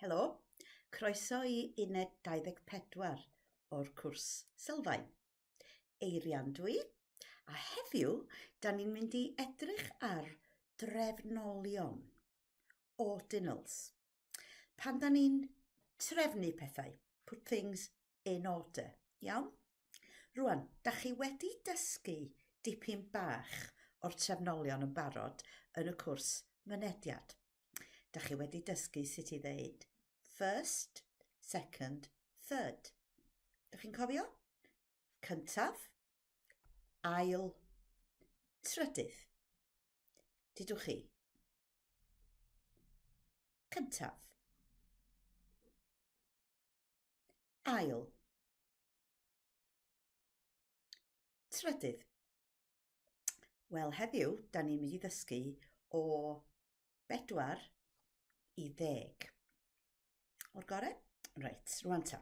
Helo, croeso i uned 24 o'r cwrs sylfaen. Eirian dwi, a heddiw da ni'n mynd i edrych ar drefnolion, ordinals. Pan da ni'n trefnu pethau, put things in order, iawn? Rwan, da chi wedi dysgu dipyn bach o'r trefnolion yn barod yn y cwrs mynediad. Da chi wedi dysgu sut i ddeud first, second, third. Da chi'n cofio? Cyntaf, ail, trydydd. Dudwch chi? Cyntaf. Ail. Trydydd. Wel, heddiw, da ni'n mynd i ddysgu o bedwar i ddeg. O'r gore? Reit, rwan ta.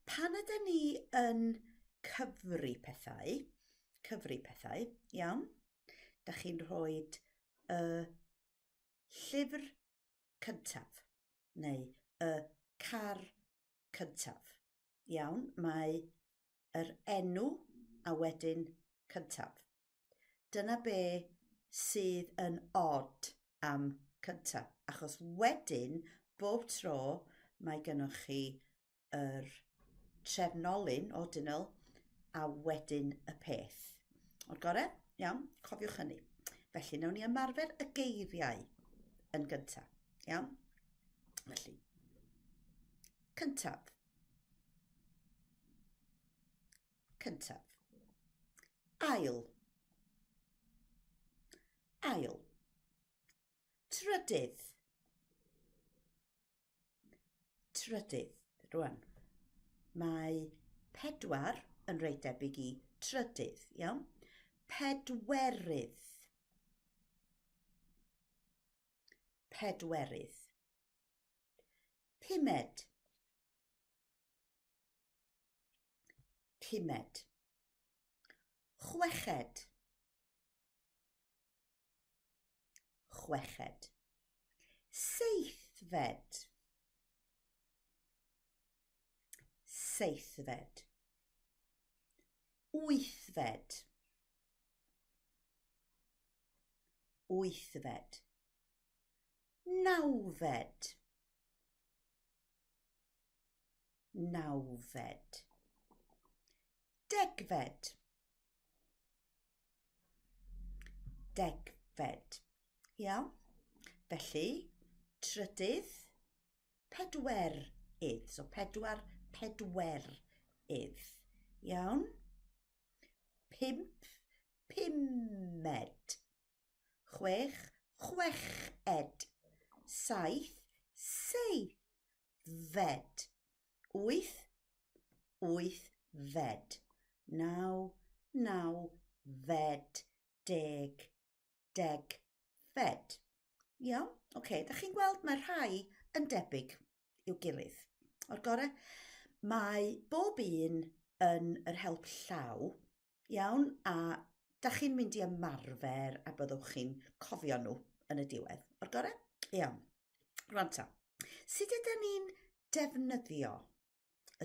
Pan ydyn ni yn cyfri pethau, cyfri pethau, iawn, da chi'n rhoi y llyfr cyntaf, neu y car cyntaf. Iawn, mae yr enw a wedyn cyntaf. Dyna be sydd yn od am cyntaf, achos wedyn bob tro mae gennych chi yr trefnolyn, ordinal, a wedyn y peth. O'r gore? Iawn, cofiwch hynny. Felly, nawn ni ymarfer y geiriau yn gyntaf. Iawn? Felly, cyntaf. Cyntaf. Ail. Ail. Trydydd. Trydydd. Rwan. Mae pedwar yn reit debyg i trydydd, iawn? Pedwerydd. Pedwerydd. Pumed. Pumed. Chweched. Chweched. Seithfed. Seithfed. Wythfed. Wythfed. Nawfed. Nawfed. Degfed. Degfed. Iawn? Felly, trydydd, pedwerydd. So pedwar, pedwerydd. Iawn? Pump, pumed. Chwech, chweched. Saith, seithfed. Wyth, wythfed. Naw, nawfed. Deg, degfed. Iawn? Oce, okay. da chi'n gweld mae rhai yn debyg i'w gilydd. O'r gorau, mae bob un yn yr help llaw Iawn, a da chi'n mynd i ymarfer a byddwch chi'n cofio nhw yn y diwedd. O'r gorau? Iawn. Rwan ta, sut ydyn ni'n defnyddio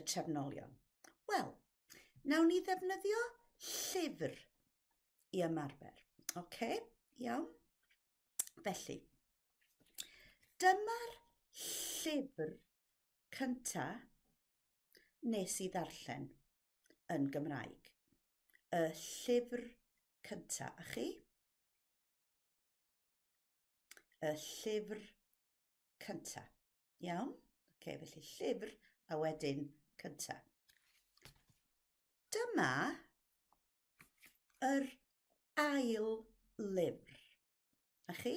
y trefnolion? Wel, nawn ni ddefnyddio llyfr i ymarfer. Oce, okay, iawn. Felly, dyma'r llyfr cynta nes i ddarllen yn Gymraeg. Y llyfr cynta, a chi? Y llyfr cynta. Iawn? Oce, okay, felly llyfr a wedyn cynta. Dyma yr ail lyfr. A chi?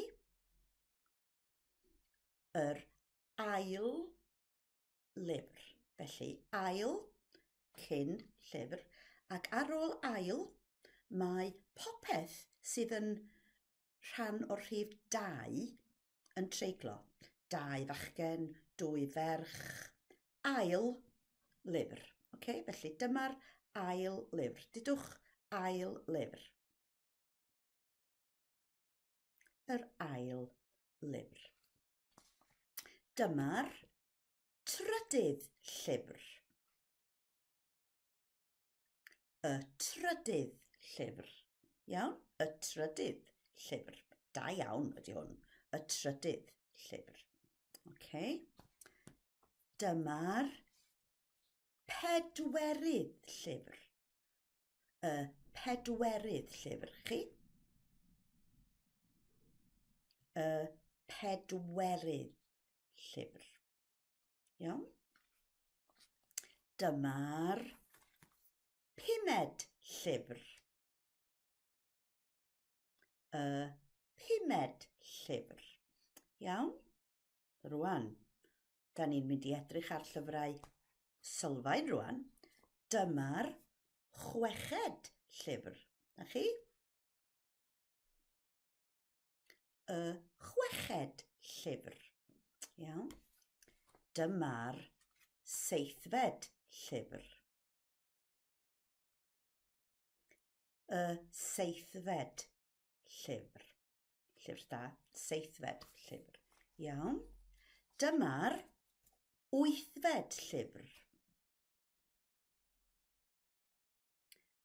Yr ail lyfr. Felly, ail cyn llyfr, ac ar ôl ail, mae popeth sydd yn rhan o'r rhif dau yn treiglo. Dau fachgen, dwy ferch, ail lyfr. Okay? Felly dyma'r ail lyfr. Dudwch ail lyfr. Yr ail lyfr. Dyma'r trydydd llyfr. Y trydydd llyfr. Iawn? Y trydydd llyfr. Da iawn ydy hwn. Y trydydd llyfr. Okay. Dyma'r pedwerydd llyfr. Y pedwerydd llyfr. Chi? Y pedwerydd llyfr. Iawn? Dyma'r pumed llyfr. Y pumed llyfr. Iawn? Rwan, da ni'n mynd i edrych ar llyfrau sylfaen rwan. Dyma'r chweched llyfr. Na chi? Y chweched llyfr. Iawn. Dyma'r seithfed llyfr. Y seithfed llyfr. Llyfr da. Seithfed llyfr. Iawn. Dyma'r wythfed llyfr.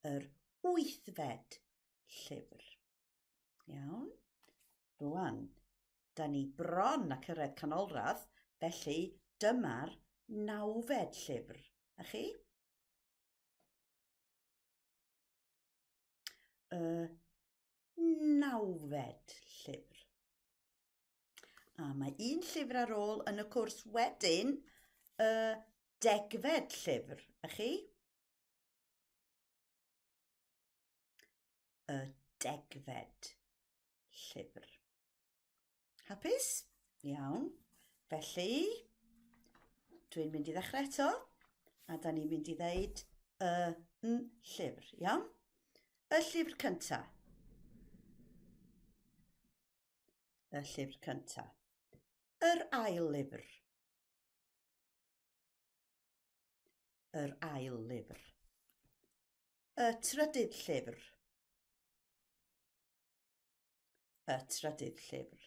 Yr wythfed llyfr. Iawn. Rwan, da ni bron a cyrraedd canolradd, felly dyma'r nawfed llyfr. A chi? Y nawfed llyfr. A mae un llyfr ar ôl yn y cwrs wedyn, y degfed llyfr. A chi? Y degfed llyfr. Hapus? Iawn. Felly, dwi'n mynd i ddechrau eto, a da ni'n mynd i ddeud y n llyfr, iawn? Y llyfr cynta. Y llyfr cynta. Yr ail lyfr. Yr ail lyfr. Y trydydd llyfr. Y trydydd llyfr.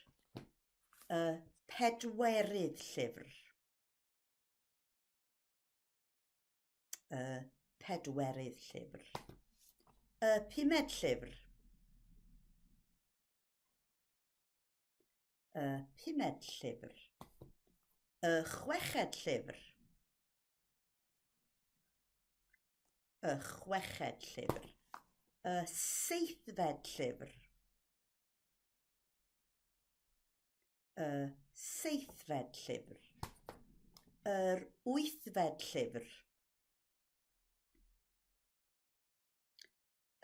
Y pedwerydd llyfr. Y pedwerydd llyfr. Y pumed llyfr. Y pumed llyfr. Y chweched llyfr. Y chweched llyfr. Y seithfed llyfr. Y seithfed llyfr. Yr wythfed llyfr.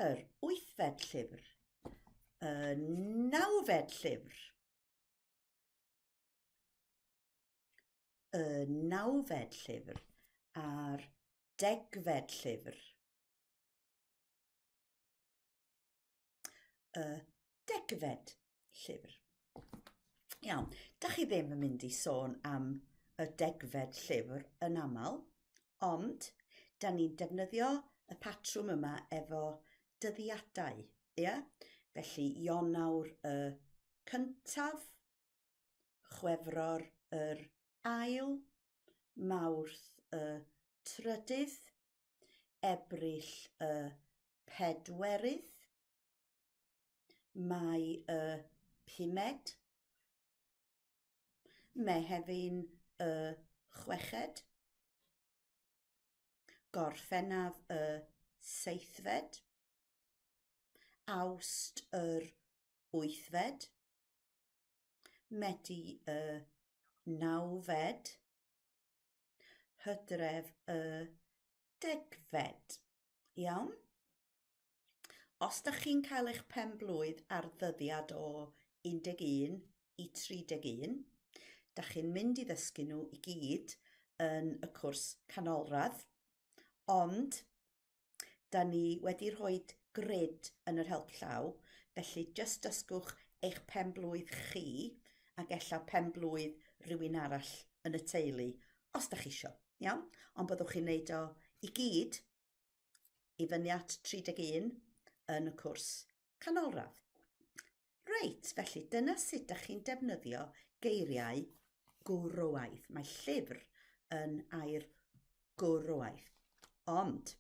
Yr wythfed llyfr. Y nawfed llyfr. Y nawfed llyfr a'r degfed llyfr. Y degfed llyfr. Iawn, da chi ddim yn mynd i sôn am y degfed llyfr yn aml, ond da ni'n defnyddio y patrwm yma efo dyddiadau, ia? Felly Ionawr y cyntaf, Chwefror yr ail, Mawrth y trydydd, Ebrill y pedwerydd, Mai y pumed, Mehefin y chweched, Gorffennaf y seithfed, Awst yr wythfed, Medi y nawfed, Hydref y degfed. Iawn? Os da chi'n cael eich pen-blwydd ar ddyddiad o 11 i 31, da chi'n mynd i ddysgu nhw i gyd yn y cwrs canolradd, ond Da ni wedi rhoi grid yn yr help llaw, felly jyst dysgwch eich pen-blwydd chi ac ella pen-blwydd rhywun arall yn y teulu, os da chi isio, iawn? Ond byddwch chi'n neud o i gyd i fyny at 31 yn y cwrs canolradd. Reit, felly dyna sut da chi'n defnyddio geiriau gwrywaidd. Mae llyfr yn air gwrywaidd. Ond,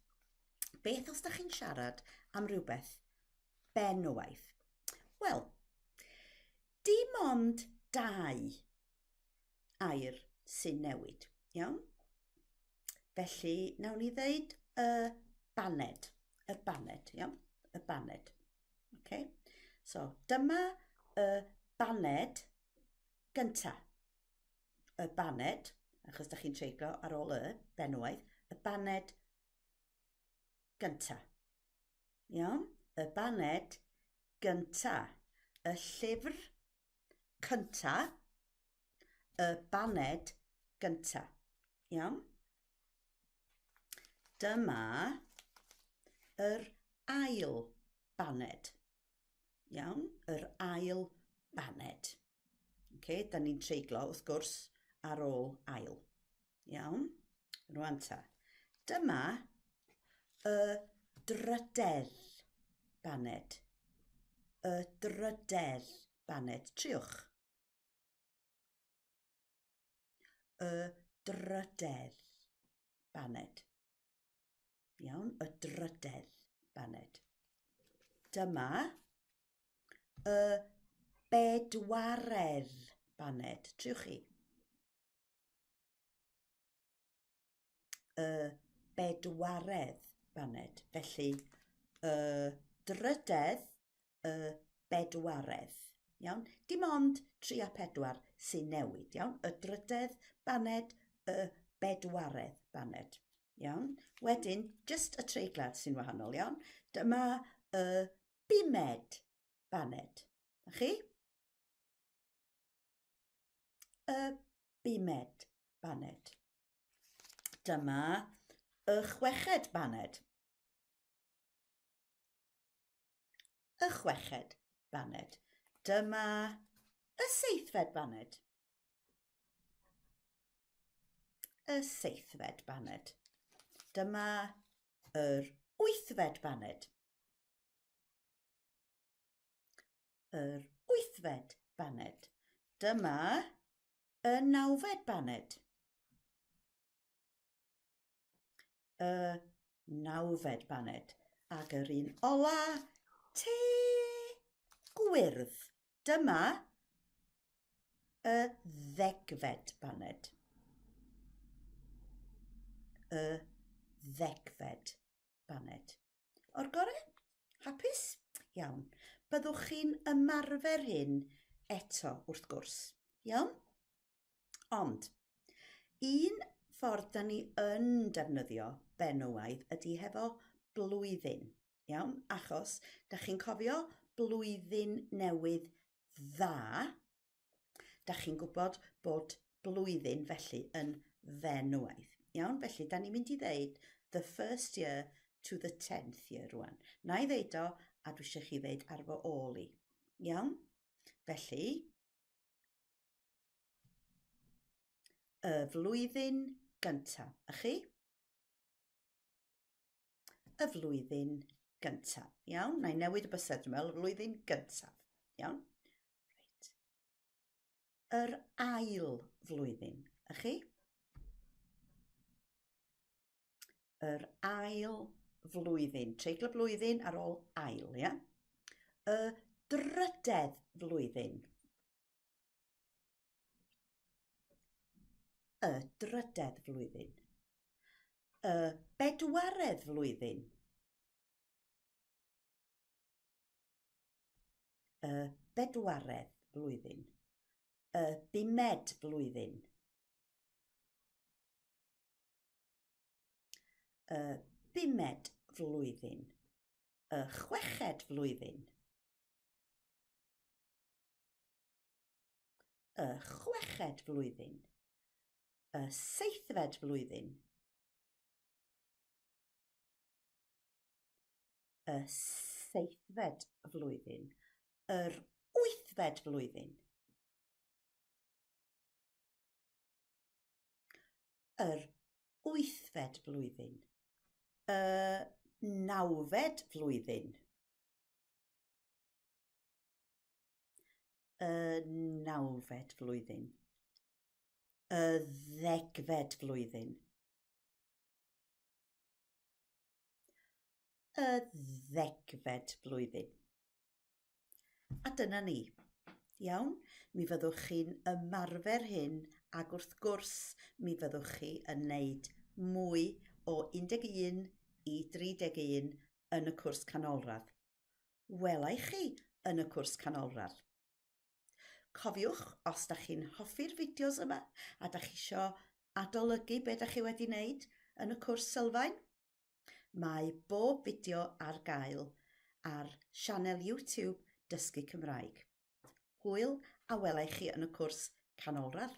beth os da chi'n siarad am rhywbeth benywaidd? Wel, dim ond dau air sy'n newid, iawn? Felly, nawn ni ddeud y baned, y baned, iawn? Y baned. Okay? So, dyma y baned gynta. Y baned, achos da chi'n treiglo ar ôl y benywaidd, y baned gynta. Iawn? Y baned gynta. Y llyfr cynta. Y baned gynta. Iawn? Dyma yr ail baned. Iawn? Yr ail baned. Okay, da ni'n treiglo, wrth gwrs, ar ôl ail. Iawn? Rwan ta. Dyma y drydedd baned. Y drydedd baned. Triwch. Y drydedd baned. Iawn, y drydedd baned. Dyma y bedwaredd baned. Triwch chi. Y bedwaredd baned. Felly, y drydedd, y bedwaredd. Iawn? Dim ond 3 a 4 sy'n newid. Iawn? Y drydedd baned, y bedwaredd baned. Iawn? Wedyn, just y treiglad sy'n wahanol, iawn? Dyma y bumed baned. Na chi? Y bumed baned. Dyma y chweched baned. Y chweched baned. Dyma y seithfed baned. Y seithfed baned. Dyma yr wythfed baned. Yr wythfed baned. Dyma y nawfed baned. Y nawfed baned. Ac yr un ola, te gwyrdd. Dyma y ddegfed baned. Y ddegfed baned. O'r gore? Hapus? Iawn. Byddwch chi'n ymarfer hyn eto, wrth gwrs. Iawn? Ond, un ffordd da ni yn defnyddio benywaidd ydy hefo blwyddyn. Iawn? Achos, da chi'n cofio blwyddyn newydd dda, Da chi'n gwybod bod blwyddyn felly yn fenywaidd. Iawn, felly da ni'n mynd i ddeud the first year to the tenth year rwan. Na i ddeud o, a dwi eisiau chi ddeud ar fy ôl i. Iawn? Felly, y flwyddyn gyntaf. A chi? Y flwyddyn gyntaf. Iawn? Na i newid y bysedd, dwi'n meddwl, y flwyddyn gyntaf. Iawn? Reit. Yr ail flwyddyn. A chi? Yr ail flwyddyn. Treiglo blwyddyn ar ôl ail, ia? Y drydedd flwyddyn. Y drydedd flwyddyn. Y bedwaredd flwyddyn. Y bedwaredd flwyddyn. Y bumed flwyddyn. Y bumed flwyddyn. Y chweched flwyddyn. Y chweched flwyddyn. Y seithfed flwyddyn. Y seithfed flwyddyn. Yr wythfed flwyddyn. Yr wythfed flwyddyn. Y nawfed flwyddyn. Y nawfed flwyddyn. Y ddegfed flwyddyn. Y ddegfed flwyddyn. A dyna ni. Iawn, mi fyddwch chi'n ymarfer hyn ac wrth gwrs mi fyddwch chi yn neud mwy o 11 i 31 yn y cwrs canolradd. Wela i chi yn y cwrs canolradd. Cofiwch, os da chi'n hoffi'r fideos yma a da chi isio adolygu be da chi wedi wneud yn y cwrs sylfaen, mae bob fideo ar gael ar sianel YouTube Dysgu Cymraeg. Hwyl a wela i chi yn y cwrs canolradd.